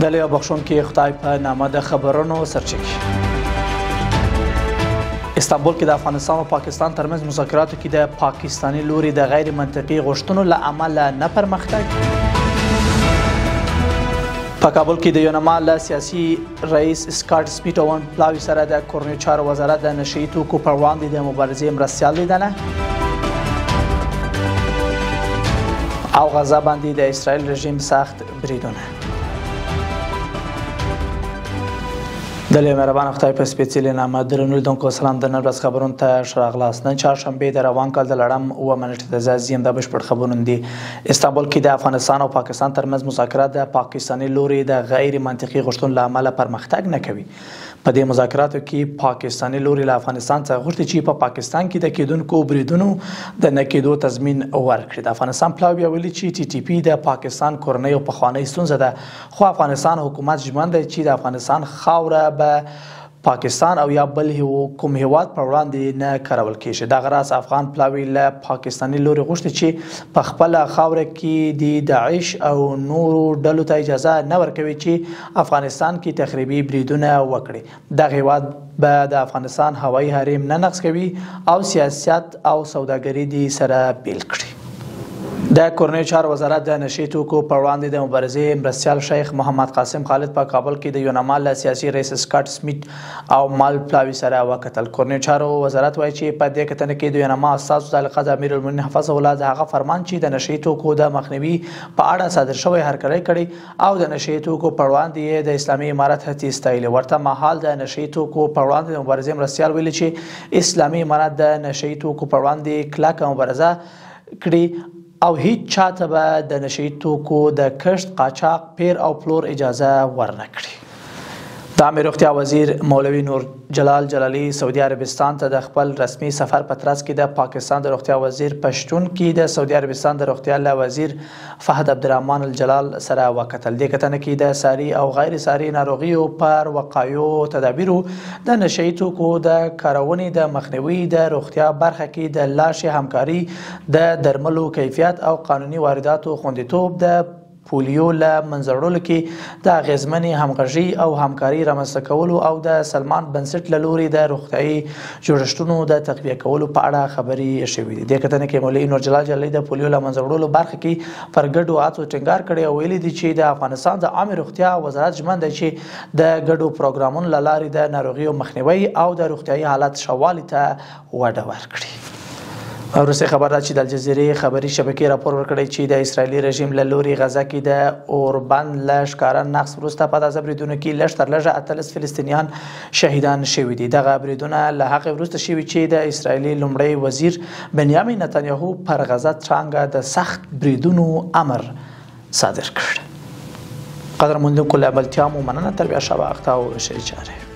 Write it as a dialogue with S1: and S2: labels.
S1: د لوی بخښونکي خدای په نامه د خبرونو سرچکي. استانبول کې د افغانستان او پاکستان ترمنځ مذاکراتو کې د پاکستاني لوري د غیر منطقي غوښتنو له امله نه پرمختګ. په کابل کې د یونما له سیاسي رئیس سکاټ سمیټ پلاوي سره د کورنیو چارو وزارت د نشه یي توکو پر وړاندې د مبارزې مرستیال لیدنه. او غزه باندې د اسرائیل رژیم سخت بریدونه. د لوی مهربان خدای په سپېڅلي نامه درنو لیدونکو سلام، د نن ورځ خبرونو ته ښه راغلاست. نن چهارشنبه د روان کال د لړم 7 نېټه د زیم د بشپړ خبرونه دي. استانبول کې د افغانستان او پاکستان ترمنځ مذاکرات د پاکستاني لوري د غیر منطقي غوښتنو له امله پرمختګ نه کوي. په دې مذاکراتو کې پاکستاني لوري له افغانستان څخه غوښتي چې په پاکستان کې د کېدونکو بریدونو د نه کېدو تضمین ورکړي. د افغانستان پلاوي ویلي چې ټي ټي پي د پاکستان کورنۍ او پخوانۍ ستونزه ده، خو افغانستان حکومت ژمن دی چې د افغانستان خاوره به پاکستان او یا بل کوم هیواد پر وړاندې نه کارول کیږي. دغه راز افغان پلاوي له پاکستاني لوري غوښتي چې په خپله خاوره کې د داعش او نورو ډلو ته اجازه نه ورکوي چې افغانستان کې تخریبي بریدونه وکړي. دغه هیواد به د افغانستان هوایي حریم نه نقض کوي او سیاست او سوداګري دې سره بیل کړي. د کورنیو چارو وزارت د نشي توکو پر وړاندې د مبارزې مرستیال شیخ محمد قاسم خالد په کابل کې د یوناما له سیاسي رئیس سکاټ سمیټ او مال پلاوي سره وکتل. کورنیو چارو وزارت وایي چې په دې کتنه کې د یوناما استازو د علاقه د امیرالمؤمنین حفظه الله د هغه فرمان چې د نشي توکو د مخنیوي په اړه صادر شوی هرکلی کړی او د نشي توکو پر وړاندې یې د اسلامي امارت هڅې ستایلې. ورته مهال د نشي توکو پر وړاندې د مبارزې مرستیال ویلي چې اسلامي امارت د نشي توکو پر وړاندې کلکه مبارزه کړې او هیڅ چاته به د نشه یي توکو د کښت، قاچاق، پیر او پلور اجازه ورنه کړي. د عامې روغتیا وزیر مولوي نور جلال جلالی سعودي عربستان ته د خپل رسمي سفر په ترڅ کې د پاکستان د روغتیا وزیر په شتون کې د سعودي عربستان د روغتیا له وزیر فهد عبدالرحمن الجلال سره وکتل. دې کتنه کې د ساري او غیر ساري ناروغیو پر وقایو تدابیرو، د نشه یي توکو د کارونې د مخنیوي، د روغتیا برخه کې د لا ښې همکاري، د درملو کیفیت او قانوني وارداتو خوندیتوب، د پولیو له منځه وړلو کې د اغېزمنې همغږۍ او همکارۍ رامنځته کولو او د سلمان بنسټ له لوري د روغتیايي جوړښتونو د تقویه کولو په اړه خبرې شوې دي. دې کتنه کې مولوي نور جلال جلالی د پولیو له منځه وړلو برخه کې پر ګډو هڅو ټینګار کړی او ویلي دي چې د افغانستان د عامې روغتیا وزارت ژمن دی چې د ګډو پروګرامونو له لارې د ناروغیو مخنیوي او د روغتیايي حالت ښه والي ته وده ورکړي. وروستۍ خبر ده چې د الجزیرې خبري شبکې راپور ورکړی چې د اسرائیلي رژیم له لوري غزه کې د اوربند له ښکاره نقض وروسته په تازه بریدونو کې لږ تر لږه 18 فلسطینیان شهیدان شوي دي. دغه بریدونه له هغې وروسته شوي چې د اسرائیلي لومړی وزیر بنیامین نتانیاهو پر غزه ترانګه د سخت بریدونو امر صادر کړ. قدرمندونکو له ملتیا مو مننه. تر بیا ښه وخت او ښې چارې.